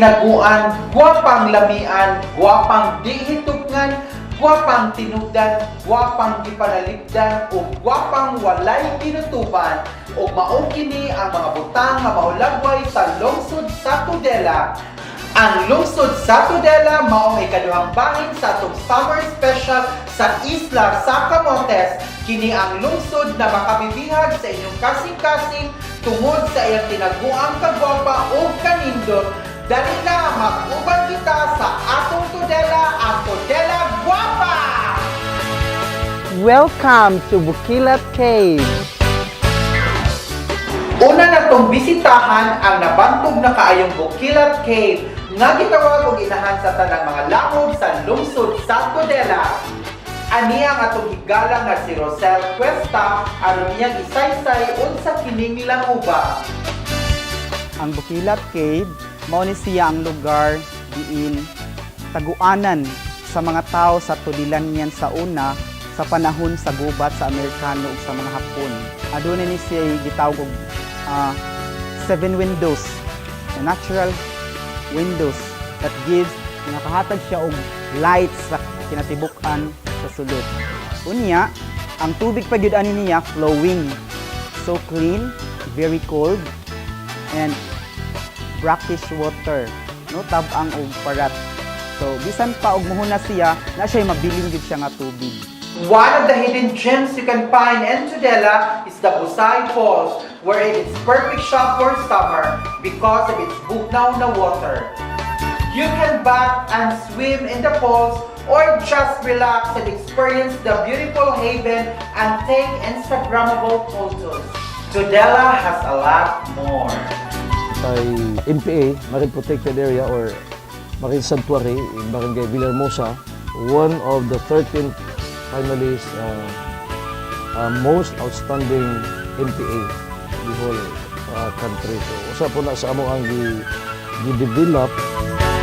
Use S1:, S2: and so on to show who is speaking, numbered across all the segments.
S1: Tinaguan, gwapang lamian, gwapang dihitupngan, gwapang tinubdan, gwapang gipanalipdan, ug gwapang walay tinutuban, ug mao kini ang mga butang nga mahulagway sa lungsod sa Tudela. Ang lungsod sa Tudela mao ang ikaduhang bahin sa atong summer special sa Isla sa Camotes. Kini ang lungsod na makabibihag sa inyong kasing-kasing tungod sa iyang tinaguang kagwapa ug kanindot. Dali na, mag-uban kita sa atong Tudela, ang Tudela Gwapa!
S2: Welcome to Bukilat Cave.
S1: Una na tong bisitahan ang nabantog na kaayong Bukilat Cave nga gitawag og inahan sa tanang mga langob sa lungsod sa Tudela. Ani ang atong higala nga si Rosel Cuesta aron niyang isaysay unsa kining languba.
S2: Ang Bukilat Cave, mao ni siya ang lugar diin taguanan sa mga tao sa Tudelanyan sa una sa panahon sa gubat sa Amerikano ug sa mga Hapon. Aduna ni siya gitawag og seven windows, the natural windows that gives, nakahatag siya og light sa kinatibuk-an sa sulod. Unya, ang tubig pa gyud ani niya flowing. So clean, very cold, and brackish water, no, tab-ang og parat. So bisan pa og muhuna siya na siya, mabilin gyud siya nga tubig.
S1: One of the hidden gems you can find in Tudela is the Busay Falls, where it is perfect shop for summer because of its bugnaw na water. You can bath and swim in the falls or just relax and experience the beautiful haven and take Instagrammable photos. Tudela has a lot more.
S3: Kay MPA, Marine Protected Area or Marine Sanctuary in Barangay Villahermosa, one of the 13 finalists, most outstanding MPA the whole country. So, usa po na sa amo ang gi-develop.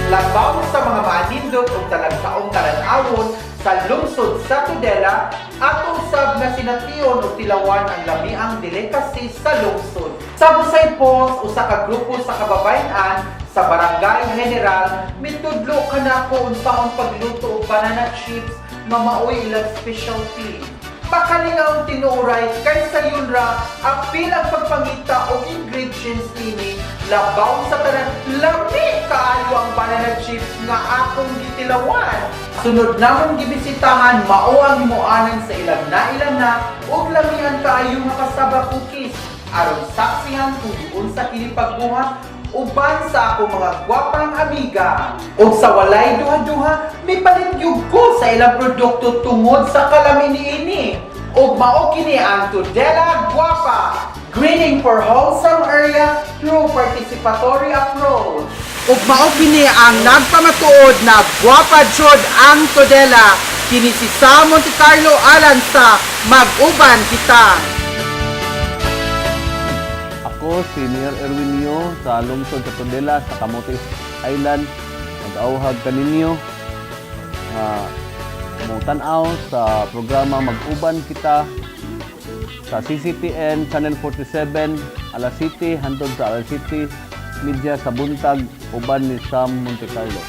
S1: Labaw sa mga maanindot ug talagsaong talan-awon sa lungsod sa Tudela, atong sab nga sination ug tilawan ang lamiang delicacy sa lungsod. Sa Busay Falls, usa ka grupo sa kababayen-an sa Barangay General mitudlo kanako unsaon pagluto og banana chips nga maoy ilang specialty. Makalingaw tinuoray kay sayon ra apil ang pagpangita og ingredients nini. Labaw sa tanan, lami kaayo ang banana chips nga akong gitilawan. Sunod namong gibisitahan mao ang himuanan sa ilang nailana ug lamian kaayo nga cassava cookies aron saksihan kung giunsa kini pagbuhat uban sa akong mga gwapang amiga. Ug sa walay duha-duha, mipalit gyud ko sa ilang produkto tungod sa kalami niini. Ug mao kini ang Tudela Gwapa, greening for wholesome area through participatory approach. Ug mao kini ang nagpamatuod na gwapa jud ang Tudela. Kini si Sam Monte Carlo alang sa Mag-uban Kita.
S4: Ako si Mayor Erwin Nio sa lungsod sa Tudela sa Camotes Island. Nag-auhag kaninyo nga mo-tan-aw sa programa Mag-uban Kita sa CCTN Channel 47 alas 7 hantod sa alas 7:30 sa buntag uban ni Sam Monte Carlo.